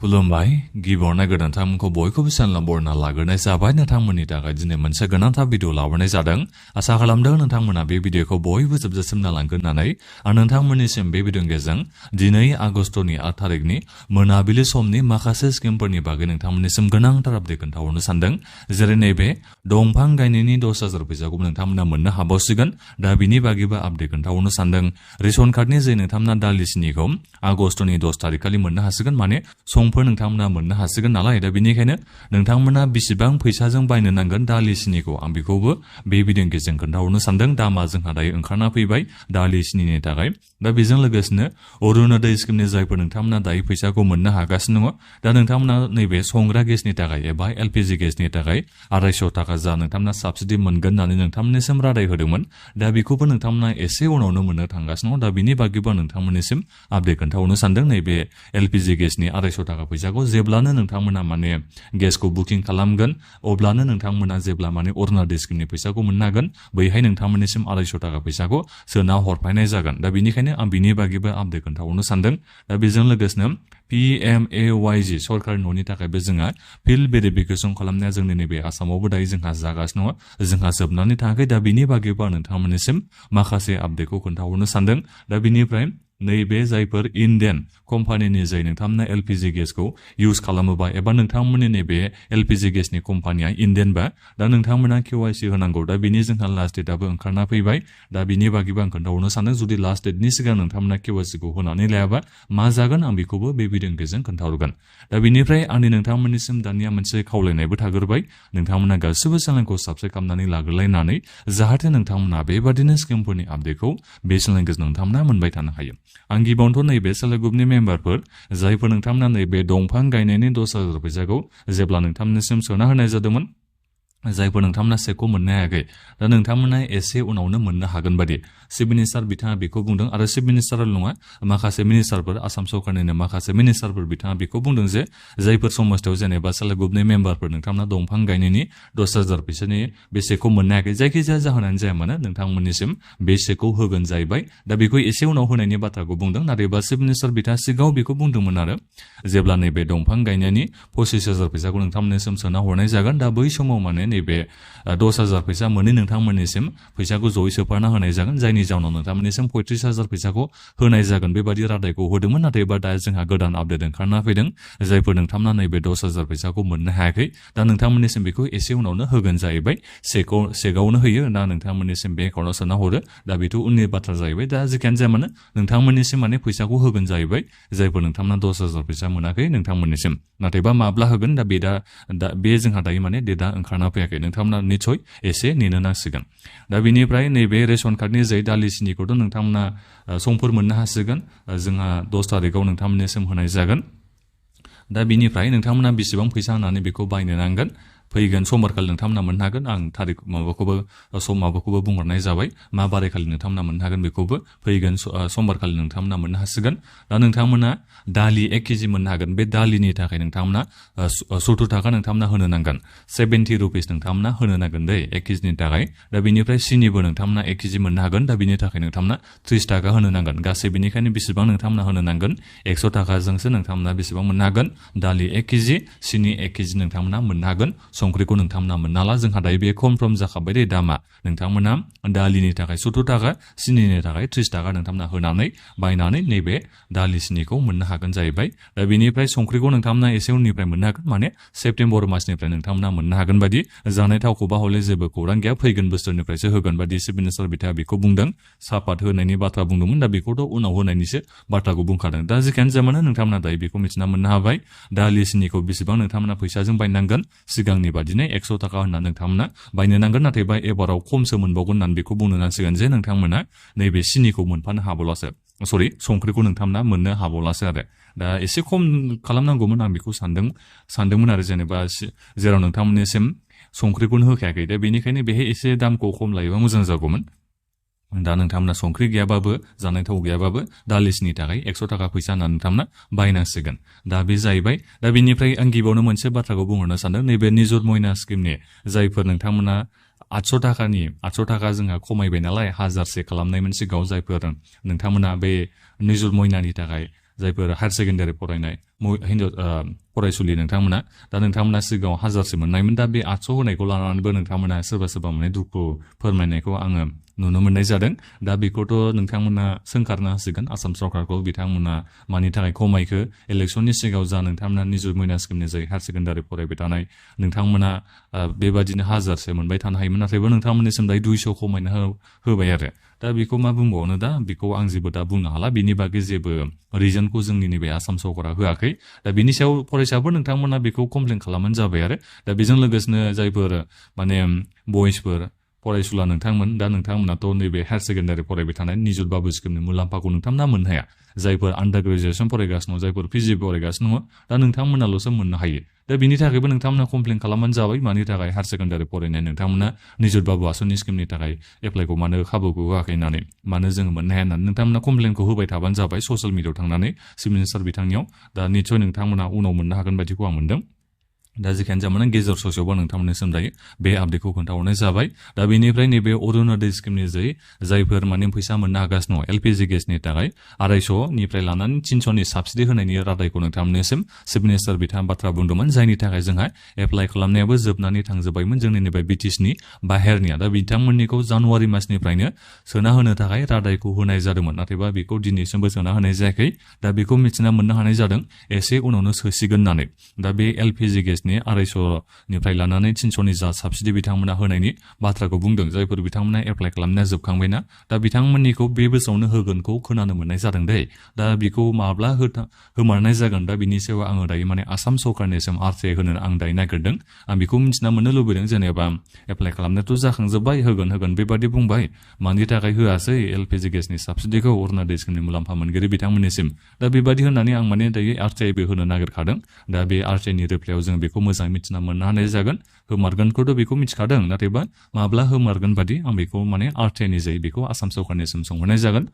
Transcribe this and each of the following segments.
खुलुमबाय गिबियावनो गोदानथारखौ बयखौबो चेनेलाव बरना लाग्रोनाय जाबाय नोंथांमोननि थाखाय दिनै मोनसे गोनांथार भिडिअ लाबोनाय जादों आसा खालामदों नोंथांमोना बे भिडिअखौ बयबो जोबजासिम नायलांगोन होननानै आं नोंथांमोननिसिम बे भिडिअनि गेजेरजों दिनै आगष्टनि 8 थारिखनि मोनाबिलि समनि माखासे स्किमफोरनि बागै नोंथांमोननिसिम गोनांथार आपडेट खोन्थाहरनो सानदों जेरै नैबे दंफां गायनायनि 10,000 फैसाखौ नोंथांमोना मोननो हाबावसिगोन दा बिनि बागैबो आपडेट खोन्थाहरनो सानदों रेशन कार्डनि जे नोंथांमोना दालि सिनिखौ आगष्टनि 10 थारिख खालि मोननो हासिगोन माने समफोर नोंथांमोना मोननो हासिगोन नालाय दा बिनिखायनो नोंथांमोना बेसेबां फैसाजों बायनो नांगोन दालि सिनिखौ आं बेखौबो बे भिडिअनि गेजेरजों खोन्थाहरनो सानदों दामा जोंहा दायो ओंखारना फैबाय दालि सिनिनि थाखाय दा बेजों लोगोसेनो अरुणोदय स्किमनि जायफोर नोंथांमोना दायो फैसाखौ मोननो हागासिनो दङ दा नोंथांमोना नैबे संग्रा गेसनि थाखाय एबा एलपिजि गेसनि थाखाय 250 थाखा जा नोंथांमोना साबसिडि मोनगोन होननानै नोंथांमोननिसिम रादाय होदोंमोन दा बेखौबो नोंथांमोना एसे उनावनो मोननो थांगासिनो दङ दा बिनि बागैबो नोंथांमोननिसिम आपडेट खोन्थाहरनो सानदों नैबे एलपिजि गेसनि 250 थाखा फैसाखौ जेब्लानो नोंथांमोना माने गेसखौ बुकिं खालामगोन अब्लानो नोंथांमोना जेब्ला माने अरुणोदय स्किमनि फैसाखौ मोननो हागोन बैहाय नोंथांमोननिसिम 250 थाखा फैसाखौ सोना हरफायनाय जागोन दा बिनिखायनो आं बिनि बागैबो आपडेट खोन्थाहरनो सानदों दा बेजों लोगोसेनो PMAY-G सरकारि न'नि थाखायबो जोंहा फिल्ड भेरिफिकेसन खालामनाया जोंनि नैबे आसामावबो दायो जोंहा जागासिनो दङ जोंहा जोबनानै थाङाखै दा बिनि बागैबो आं नोंथांमोननिसिम माखासे आपडेटखौ खोन्थाहरनो सानदों दा बिनिफ्राय नैबे जायफोर इन्डियान कम्पानिनि जाय नोंथांमोना एलपिजि गेसखौ इउज खालामोबा एबा नोंथांमोननि नैबे एलपिजि गेसनि कम्पानिया इन्डियानबा दा नोंथांमोना केवाइसि होनांगौ दा बिनि जोंहा लास्ट डेटआबो ओंखारना फैबाय दा बिनि बागैबो आं खोन्थाहरनो सानदों जुदि लास्ट डेटनि सिगां नोंथांमोना केवाइसिखौ होनानै लायाबा मा जागोन आं बेखौबो बे भिडिअनि गेजेरजों खोन्थाहरगोन दा बिनिफ्राय आंनि नोंथांमोननिसिम दानिया मोनसे खावलायनायबो थाग्रोबाय नोंथांमोना गासिबो चेनेलखौ साबस्क्राइब खालामनानै लाग्रोलायनानै जाहाथे नोंथांमोना बेबादिनो स्किमफोरनि आपडेटखौ बे चेनेलनि गेजेरजों नोंथांमोना मोनबाय थानो हायो आं गिबियावनोथ' नैबे सेल्फ हेल्प ग्रुपनि मेम्बारफोर जायफोर नोंथांमोना नैबे दंफां गायनायनि 10,000 फैसाखौ जेब्ला नोंथांमोननिसिम सोना होनाय जादोंमोन जायफोर नोंथांमोना चेकखौ मोननो हायाखै दा नोंथांमोना एसे उनावनो मोननो हागोन बादि चिफ मिनिस्टार बिथाङा बेखौ बुंदों आरो चिफ मिनिस्टारल' नङा माखासे मिनिस्टारफोर आसाम सरकारनिनो माखासे मिनिस्टारफोर बिथाङा बेखौ बुंदों जे जायफोर समस्थियाव जेनेबा सेल्फ हेल्प ग्रुपनि मेम्बारफोर नोंथांमोना दंफां गायनायनि 10,000 फैसानि बे चेकखौ मोननो हायाखै जायखिजाया जाहोनानो जाया मानो नोंथांमोननिसिम बे चेकखौ होगोन जाहैबाय दा बेखौ एसे उनाव होनायनि बाथ्राखौ बुंदों नाथायबा चिफ मिनिस्टार बिथाङा सिगाङाव बेखौ बुंदोंमोन आरो जेब्ला नैबे दंफां गायनायनि 25,000 फैसाखौ नोंथांमोननिसिम सोना हरनाय जागोन दा बै समाव माने नैबे 10,000 फैसा मोनै नोंथांमोननिसिम फैसाखौ जयै सोफाना होनाय जागोन जायनि जाउनाव नोंथांमोननिसिम 35,000 फैसाखौ होनाय जागोन बेबादि रादायखौ होदोंमोन नाथायबा दा जोंहा गोदान आपडेट ओंखारना फैदों जायफोर नोंथांमोना नैबे 10,000 फैसाखौ मोननो हायाखै दा नोंथांमोननिसिम बेखौ एसे उनावनो होगोन जाहैबाय चेकआवनो होयो दा नोंथांमोननिसिम बे एकाउन्टाव सोना हरो दा बेथ' उननि बाथ्रा जाहैबाय दा जेखियानो जाया मानो नोंथांमोननिसिम माने फैसाखौ होगोन जाहैबाय जायफोर नोंथांमोना 10,000 फैसा मोनाखै नोंथांमोननिसिम नाथायबा माब्ला होगोन दा बे जोंहा दायो माने डेटआ ओंखारना फैयाखै नोंथांमोना निसय एसे नेनो नांसिगोन दा बिनिफ्राय नैबे रेशन कार्डनि जाय दालि सिनिखौथ' नोंथांमोना समफोर मोननो हासिगोन जोंहा 10 थारिखआव नोंथांमोननिसिम होनाय जागोन दा बिनिफ्राय नोंथांमोना बेसेबां फैसा होनानै बेखौ बायनो नांगोन फैगोन समबारखालि नोंथांमोना मोननो हागोन आं थारिख माबाखौबो बुंहरनाय जाबाय मा बारायखालि नोंथांमोना मोननो हागोन बेखौबो फैगोन समबारखालि नोंथांमोना मोननो हासिगोन दा नोंथांमोना दालि 1 केजि मोननो हागोन बे दालिनि थाखाय नोंथांमोना 70 थाखा नोंथांमोना होनो नांगोन 70 रुपिस नोंथांमोना होनो नांगोन दै 1 केजिनि थाखाय दा बिनिफ्राय सिनिबो नोंथांमोना 1 केजि मोननो हागोन दा बिनि थाखाय नोंथांमोना 30 थाखा होनो नांगोन गासै बेनिखायनो बेसेबां नोंथांमोना होनो नांगोन 100 थाखाजोंसो नोंथांमोना बेसेबां मोननो हागोन दालि 1 केजि सिनि 1 केजि नोंथांमोना मोननो हागोन संख्रिखौ नोंथांमोना मोनना ला जोंहा दायो बे कनफार्म जाखाबाय दे दामा नोंथांमोना दालिनि थाखाय 70 थाखा सिनिनि थाखाय 30 थाखा नोंथांमोना होनानै बायनानै नैबे दालि सिनिखौ मोननो हागोन जाहैबाय दा बेनिफ्राय संख्रिखौ नोंथांमोना एसे उननिफ्राय मोननो हागोन माने सेप्तेम्बर मासनिफ्राय नोंथांमोना मोननो हागोन बादि जानाय थावखौबा हले जेबो खौरां गैया फैगोन बोसोरनिफ्रायसो होगोन बादि चिफ मिनिस्टार बिथाङा बेखौ बुंदों सापात होनायनि बाथ्रा बुंदोंमोन दा बेखौथ' उनाव होनायनिसो बाथ्राखौ बुंखादों दा जेखियानो जाया मानो नोंथांमोना दायो बेखौ मिथिना मोननो हाबाय दालि सिनिखौ बेसेबां नोंथांमोना फैसाजों बायनांगोन सिगांनि बादिनो 100 थाखा होनना नोंथांमोना बायनो नांगोन नाथायबा एबाराव खमसो मोनबावगोन होननानै बेखौ बुंनो नांसिगोन जे नोंथांमोना नैबे सिनिखौ मोनफानो हाबावलासो संख्रिखौ नोंथांमोना मोननो हाबावलासो आरो दा एसे खम खालामनांगौमोन आं बेखौ सानदोंमोन आरो जेनेबा जेराव नोंथांमोननिसिम संख्रिखौनो होखायाखै दा बेनिखायनो बेहाय एसे दामखौ खम लायोबा मोजां जागौमोन दा नोंथांमोना संख्रि गैयाबाबो जानाय थाव गैयाबाबो दालिसिनि थाखाय 100 थाखा फैसा होनना नोंथांमोना बायनांसिगोन दा बे जाहैबाय दा बेनिफ्राय आं गिबियावनो मोनसे बाथ्राखौ बुंहरनो सानदों नैबे निजुत मयना स्किमनि जायफोर नोंथांमोना 800 थाखा जोंहा खमायबाय नालाय 1000 खालामनायमोन सिगाङाव जायफोर नोंथांमोना बे निजुत मयनानि थाखाय जायफोर हायार सेकेन्डारि फरायनाय हिनजाव फरायसुलि नोंथांमोना दा नोंथांमोना सिगाङाव 1000सो मोननायमोन दा बे 800 होनायखौ लानानैबो नोंथांमोना सोरबा माने दुखु फोरमायनायखौ आङो नुनो मोननाय जादों दा बेखौथ' नोंथांमोना सोंखारनो हासिगोन आसाम सरकारखौ बिथांमोना मानि थाखाय खमायखो इलेक्सननि सिगाङाव जा नोंथांमोना निजुत मयना स्किमनि जाय हायार सेकेन्डारि फरायबाय थानाय नोंथांमोना बेबादिनो 1000सो मोनबाय थानो हायोमोन नाथायबो नोंथांमोननिसिम दायो 200 खमायना होबाय आरो दा बेखौ मा बुंबावनो दा बेखौ आं जेबो दा बुंनो हाला बिनि बागै जेबो रिजनखौ जोंनि नैबे आसाम सरकारा होआखै दा बिनि सायाव फरायसाफोर नोंथांमोना बेखौ कमप्लेन खालामबानो जाबाय आरो दा बेजों लोगोसेनो जायफोर माने बयसफोर फरायसुला नोंथांमोन दा नोंथांमोनाथ' नैबे हायार सेकेन्डारि फरायबाय थानाय निजुत बाबु स्किमनि मुलाम्फाखौ नोंथांमोना मोननो हाया जायफोर आन्डार ग्रेजुएसन फरायगासिनो दङ जायफोर पिजि फरायगासिनो दङ दा नोंथांमोनाल'सो मोननो हायो दा बिनि थाखायबो नोंथांमोना कमप्लेन खालामबानो जाबाय मानि थाखाय हायार सेकेन्डारि फरायनाय नोंथांमोना निजुत बाबु आसनि स्किमनि थाखाय एप्लाइखौ मानो खाबुखौ होआखै होननानै मानो जोङो मोननो हाया होननानै नोंथांमोना कमप्लेनखौ होबाय थाबानो जाबाय ससियेल मिडियायाव थांनानै चिफ मिनिस्टार बिथांनियाव दा निस्सय नोंथांमोना उनाव मोननो हागोन बायदिखौ आं मोनदों दा जिखियानो जामानो गेजेर ससेयावबो नोंथांमोननिसिम दायो बे आपडेटखौ खोन्थाहरनाय जाबाय दा बेनिफ्राय नैबे अरुणोदय स्किमनि जायफोर माने फैसा मोननो हागासिनो दङ एलपिजि गेसनि थाखाय 250निफ्राय लानानै 300नि साबसिडि होनायनि रादायखौ नोंथांमोननिसिम चिफ मिनिस्टार बिथाङा बाथ्रा बुंदोंमोन जायनि थाखाय जोंहा एप्लाइ खालामनायाबो जोबनानै थांजोब्बायमोन जोंनि नैबे बिटिसिनि बाहेरनिया दा बिथांमोननिखौ जानुवारि मासनिफ्रायनो सोना होनो थाखाय रादायखौ होनाय जादोंमोन नाथायबा बेखौ दिनैसिमबो सोना होनाय जायाखै दा बेखौ मिथिना मोननो हानाय जादों एसे उनावनो सोसिगोन होननानै दा बे एलपिजि गेस 250निफ्राय लानानै 300नि जा साबसिडि बिथांमोना होनायनि बाथ्राखौ बुंदों जायफोर बिथांमोना एप्लाइ खालामनाया जोबखांबायना दा बिथांमोननिखौ बे बोसोरावनो होगोनखौ खोनानो मोननाय जादों दै दा बेखौ माब्ला होमारनाय जागोन दा बिनि सायाव आङो दायो माने आसाम सरकारनिसिम आरटिआइ होनो आं दायो नागिरदों आं बेखौ मिथिना मोननो लुबैदों जेनेबा एप्लाइ खालामनायाथ' जाखांजोब्बाय होगोन बेबादि बुंबाय मानि थाखाय होआसै एलपिजि गेसनि साबसिडिखौ अरुणोदय स्किमनि मुलाम्फा मोनगिरि बिथांमोननिसिम दा बेबादि होननानै आं माने दायो आरटिआइबो होनो नागिरखादों दा बे आरटिआइनि रिप्लायाव जों बेखौ मोजाङै मिथिना मोननो हानाय जागोन होमारगोनखौथ' बेखौ मिथिखादों नाथायबा माब्ला होमारगोन बादि आं बेखौ माने आरटिआइनि जायो बेखौ आसाम सरकारनिसिम सोंहरनाय जागोन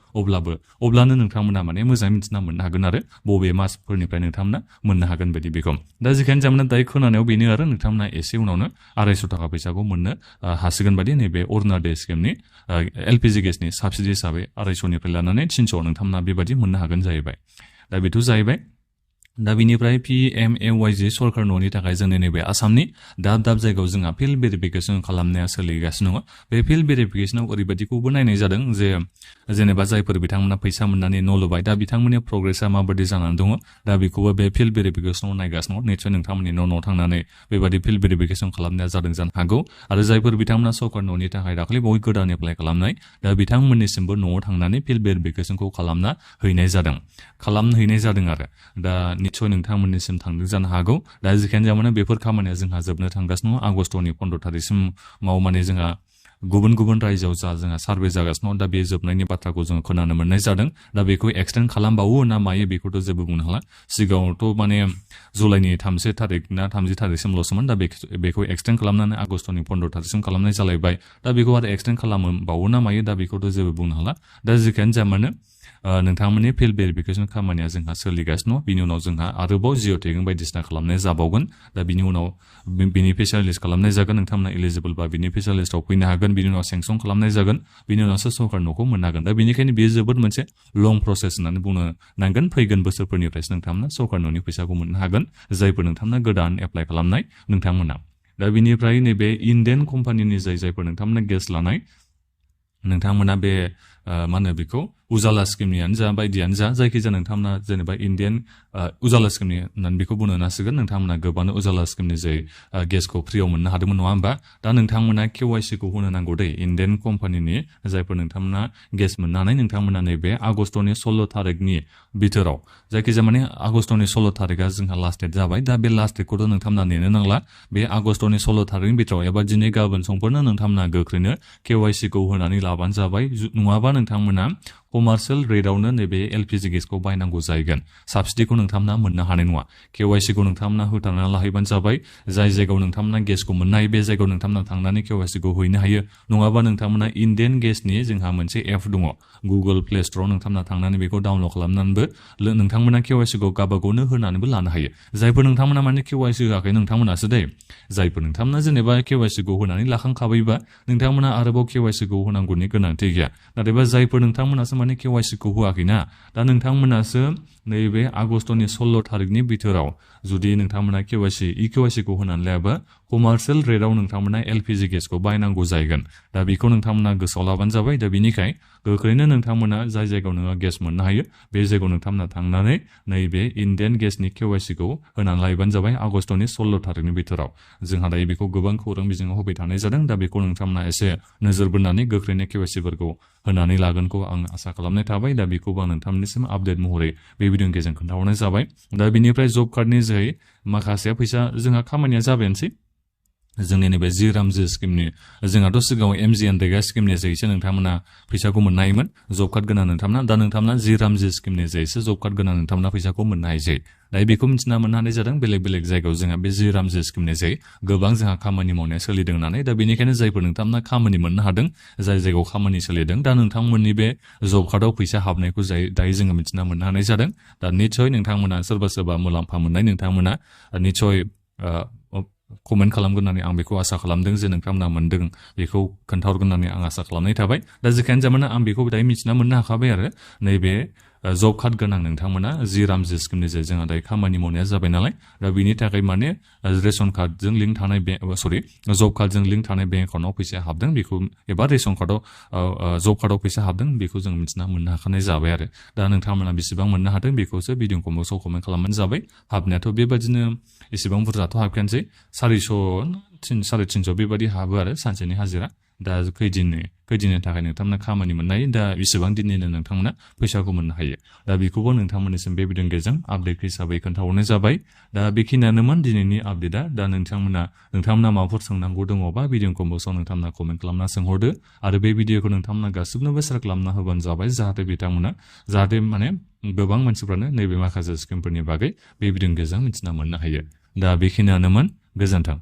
अब्लानो नोंथांमोना माने मोजाङै मिथिना मोननो हागोन आरो बबे मासफोरनिफ्राय नोंथांमोना मोननो हागोन बायदि बेखौ दा जिखियानो जामानो दायो खोनानायाव बेनो आरो नोंथांमोना एसे उनावनो 250 थाखा फैसाखौ मोननो हासिगोन बादि नैबे अरुणोदय स्किमनि एलपिजि गेसनि साबसिडि हिसाबै 250निफ्राय लानानै 300 नोंथांमोना बेबादि मोननो हागोन जाहैबाय दा बेथ' जाहैबाय दा बिनिफ्राय PMAY-G सरकार न'नि थाखाय जोंनि नैबे आसामनि दाब जायगायाव जोंहा फिल्ड भेरिफिकेसन खालामनाया सोलिगासिनो दङ बे फिल्ड भेरिफिकेसनाव ओरैबायदिखौबो नायनाय जादों जे जेनेबा जायफोर बिथांमोना फैसा मोननानै न' लुबाय दा बिथांमोननि प्रग्रेसा माबायदि जानानै दङ दा बेखौबो बे फिल्ड भेरिफिकेसनाव नायगासिनो दङ निस्सय नोंथांमोननि न' थांनानै बेबायदि फिल्ड भेरिफिकेसन खालामनाया जादों जानो हागौ आरो जायफोर बिथांमोना सरकार न'नि थाखाय दाखालि बावै गोदान एप्लाइ खालामनाय दा बिथांमोननिसिमबो न'आव थांनानै फिल्ड भेरिफिकेसनखौ खालामहैनाय जादों आरो दा निस्सय नोंथांमोननिसिम थांदों जानो हागौ दा जिखियानो जामानो बेफोर खामानिया जोंहा जोबनो थांगासिनो दङ आगस्टनि 15 तारिखसिमाव माने जोंहा गुबुन रायजोआव जोंहा सार्भे जागासिनो दं दा बे जोबनायनि बाथ्राखौ जोङो खोनानो मोननाय जादों दा बेखौ एक्सटेन्ड खालामबावो ना मायो बेखौथ' जेबो बुंनो हाला सिगाङावथ' माने जुलाइनि 30 तारिख ना 30 तारिखसिमल'सोमोन दा बेखौ एक्सटेन्ड खालामनानै आगस्टनि 15 तारिखसिम खालामनाय जालायबाय दा बेखौ आरो एक्सटेन्ड खालामबावो ना मायो दा बेखौथ' जेबो बुंनो हाला दा जिखियानो जामानो नोंथांमोननि फिल्ड भेरिफिकेसन खामानिया जोंहा सोलिगासिनो दं बिनि उनाव जोंहा आरोबाव जिअ टेगिं बायदिसिना खालामनाय जाबावगोन दा बिनि उनाव बेनिफिसियारि लिस्ट खालामनाय जागोन नोंथांमोना एलिजिबल बा बेनिफिसियारि लिस्टआव फैनो हागोन बिनि उनाव सेंसन खालामनाय जागोन बिनि उनावसो सरकार न'खौ मोननो हागोन दा बेनिखायनो बेयो जोबोद मोनसे लं प्रसेस होननानै बुंनो नांगोन फैगोन बोसोरफोरनिफ्रायसो नोंथांमोना सरकार न'नि फैसाखौ मोननो हागोन जायफोर नोंथांमोना गोदान एप्लाइ खालामनाय नोंथांमोना दा बिनिफ्राय नैबे इन्डियान कम्पानिनि जायफोर नोंथांमोना गेस लानाय नोंथांमोना बे मा होनो बेखौ उजाला स्किमनियानो जा बायदियानो जा जायखिजाया नोंथांमोना जेनेबा इन्डियान उजाला स्किमनि होननानै बेखौ बुंनो नांसिगोन नोंथांमोना गोबांनो उजाला स्किमनि जे गेसखौ फ्रियाव मोननो हादोंमोन नङा होमबा दा नोंथांमोना KYC खौ होनो नांगौ दै इन्डियान कम्पानिनि जायफोर नोंथांमोना गेस मोननानै नोंथांमोना नैबे आगस्टनि 16 तारिखनि बिथोराव जायखिजाया माने आगस्टनि 16 तारिखआ जोंहा लास्ट डेट जाबाय दा बे लास्ट डेटखौथ' नोंथांमोना नेनो नांला बे आगस्टनि 16 तारिखनि बिथोराव एबा दिनै गाबोन समफोरनो नोंथांमोना गोख्रैनो KYC खौ होनानै लाबानो जाबाय नङाबा नोंथांमोना कमार्शियल रेटआवनो नैबे एलपिजि गेसखौ बायनांगौ जाहैगोन साबसिडिखौ नोंथांमोना मोननो हानाय नङा KYC खौ नोंथांमोना होथारना लाहैबानो जाबाय जाय जायगायाव नोंथांमोना गेसखौ मोननो हायो बे जायगायाव नोंथांमोना थांनानै KYC खौ हैनो हायो नङाबा नोंथांमोना इन्डियान गेसनि जोंहा मोनसे एप दङ गुगल प्ले स्ट'राव नोंथांमोना थांनानै बेखौ डाउनलड खालामनानैबो नोंथांमोना KYC खौ गावबागावनो होनानैबो लानो हायो जायफोर नोंथांमोना माने KYC होआखै नोंथांमोनासो दै जायफोर नोंथांमोना जेनेबा KYC खौ होनानै लाखांखाबायबा नोंथांमोना आरोबाव KYC खौ होनांगौनि गोनांथि गैया नाथायबा जायफोर नोंथांमोनासो माने KYC खौ होआखैना दा नोंथांमोनासो नैबे आगस्टनि 16 तारिखनि बिथोराव जुदि नोंथांमोना KYC खौ होनानै लायाबा कमार्शियेल रेटआव नोंथांमोना LPG गेसखौ बायनांगौ जागोन दा बेखौ नोंथांमोना गोसोआव लाबानो जाबाय दा बिनिखाय गोख्रैनो नोंथांमोना जाय जायगायाव नोङो गेस मोननो हायो बे जायगायाव नोंथांमोना थांनानै नैबे इन्डियान गेसनि KYC खौ होनानै लायोबानो जाबाय आगस्टनि 16 तारिखनि बिथोराव जोंहा दायो बेखौ गोबां खौरां बिजोङाव होबाय थानाय जादों दा बेखौ नोंथांमोना एसे नोजोर बोनानै गोख्रैनो KYC फोरखौ होनानै लागोनखौ आं आसा खालामनाय थाबाय दा बेखौबो आं नोंथांमोननिसिम आपडेट महरै बे भिडिअनि गेजेरजों खोन्थाहरनाय जाबाय दा बिनिफ्राय जब कार्डनि जोहै माखासे फैसा जोंहा खामानिया जाबायानोसै जोंनि नैबे जि रामजि स्किमनि जोंहाथ' सिगाङाव MGNरेगा स्किमनि जोहैसो नोंथांमोना फैसाखौ मोननो हायोमोन जब कार्ड गोनां नोंथांमोना दा नोंथांमोना जि रामजि स्किमनि जोहैसो जब कार्ड गोनां नोंथांमोना फैसाखौ मोननो हायोसै दायो बेखौ मिथिना मोननो हानाय जादों बेलेग बेलेग जायगायाव जोंहा बे जि रामजि स्किमनि जोहै गोबां जोंहा खामानि मावनाया सोलिदों होननानै दा बेनिखायनो जायफोर नोंथांमोना खामानि मोननो हादों जाय जायगायाव खामानि सोलिदों दा नोंथांमोननि बे जब कार्डआव फैसा हाबनायखौ दायो जोङो मिथिना मोननो हानाय जादों दा निस्सय नोंथांमोना सोरबा मुलाम्फा मोननाय नोंथांमोना निस्सय कमेन्ट खालामगोन होननानै आं बेखौ आसा खालामदों जे नोंथांमोना मोनदों बेखौ खोन्थाहरगोन होननानै आं आसा खालामनाय थाबाय दा जेखायनो जामाना आं बेखौ दायो मिथिना मोननो हाखाबाय आरो नैबे जब कार्ड गोनां नोंथांमोना जि रामजि स्किमनि जे जोंहा दायो खामानि मावनाया जाबाय नालाय दा बिनि थाखाय माने रेशन कार्डजों लिंक थानाय जब कार्डजों लिंक थानाय बेंक एकाउन्टआव फैसा हाबदों बेखौ एबा रेशन कार्डआव जब कार्डआव फैसा हाबदों बेखौ जों मिथिना मोननो हाखानाय जाबाय आरो दा नोंथांमोना बेसेबां मोननो हादों बेखौसो भिडिअ कमेन्टआव कमेन्ट खालामबानो जाबाय हाबनायाथ' बेबादिनो एसेबां बुरजाथ' हाबखायानोसै 400-350 बेबादि हाबो आरो सानसेनि हाजिरा दा खैदिननि थाखाय नोंथांमोना खामानि मोननो हायो दा बेसेबां दिननिनो नोंथांमोना फैसाखौ मोननो हायो दा बेखौबो नोंथांमोननिसिम बे भिडिअनि गेजेरजों आपडेट हिसाबै खोन्थाहरनाय जाबाय दा बेखिनियानोमोन दिनैनि आपडेटआ दा नोंथांमोना माबाफोर सोंनांगौ दङबा भिडिअ कमेन्टआव नोंथांमोना कमेन्ट खालामना सोंहरदो आरो बे भिडिअखौ नोंथांमोना गासिबनोबो शेयार खालामना होबानो जाबाय जाहाथे माने गोबां मानसिफ्रानो नैबे माखासे स्किमफोरनि बागै बे भिडिअनि गेजेरजों मिथिना मोननो हायो दा बेखिनियानोमोन गोजोन्थों